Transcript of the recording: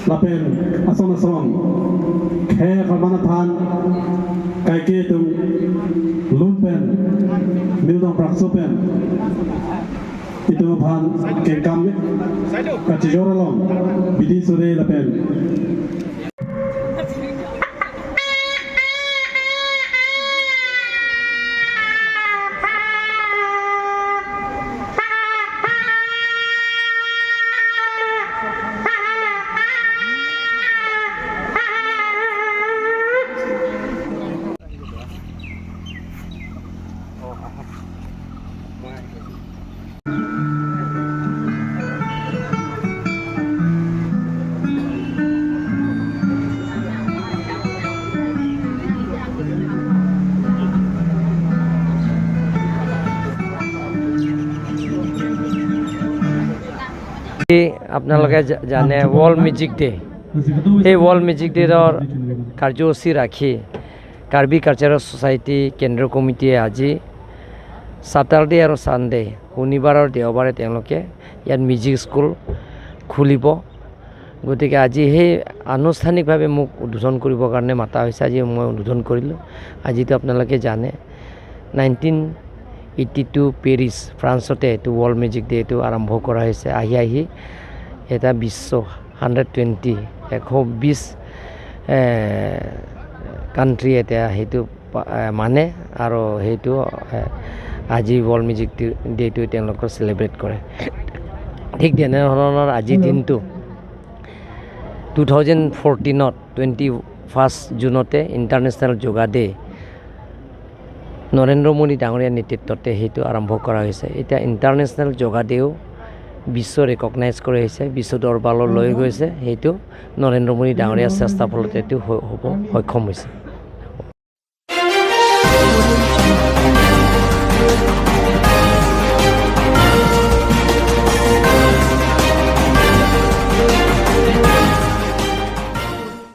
Lapen ason ason khe khamana than kai ke tung lumpen mildong praksopen itu phan ke kam ka chijorolong bidi sore lapen. আপোনালোকে জানে world music day, সেই world music ডেৰ কাৰ্যসূচী ৰাখি Karbi cultural society কেন্দ্ৰীয় কমিটিয়ে আজি Saturday আৰু ছানডে, শনিবাৰ আৰু দেওবাৰে তেওঁলোকে ইয়াত মিউজিক স্কুল খুলিব। গতিকে আজি সেই আনুষ্ঠানিকভাৱে মোক উদ্বোধন কৰিবৰ কাৰণে মাতা হৈছে। আজি মই উদ্বোধন কৰিলোঁ। আজিতো আপোনালোকে জানে 1982 পেৰিছ ফ্ৰান্সতে এইটো ৱৰ্ল্ড মিউজিক ডেটো আৰম্ভ কৰা হৈছে। আহি আহি এটা বিশ্ব 120 120 কাণ্ট্ৰি এতিয়া সেইটো মানে আৰু সেইটো আজি ৱৰ্ল্ড মিউজিক ডেটো তেওঁলোকৰ চেলিব্ৰেট কৰে। ঠিক তেনেধৰণৰ আজিৰ দিনটো 2014ত 21 জুনতে ইণ্টাৰনেশ্যনেল যোগা ডে নৰেন্দ্ৰ মোদী ডাঙৰীয়াৰ নেতৃত্বতে সেইটো আৰম্ভ কৰা হৈছে। এতিয়া ইণ্টাৰনেশ্যনেল যোগা ডেও বিশ্ব ৰেকগনাইজ কৰা হৈছে, বিশ্ব দৰবাৰলৈ লৈ গৈছে। সেইটো নৰেন্দ্ৰ মোদী ডাঙৰীয়াৰ চেষ্টাৰ ফলত এইটো হ'ব সক্ষম হৈছে।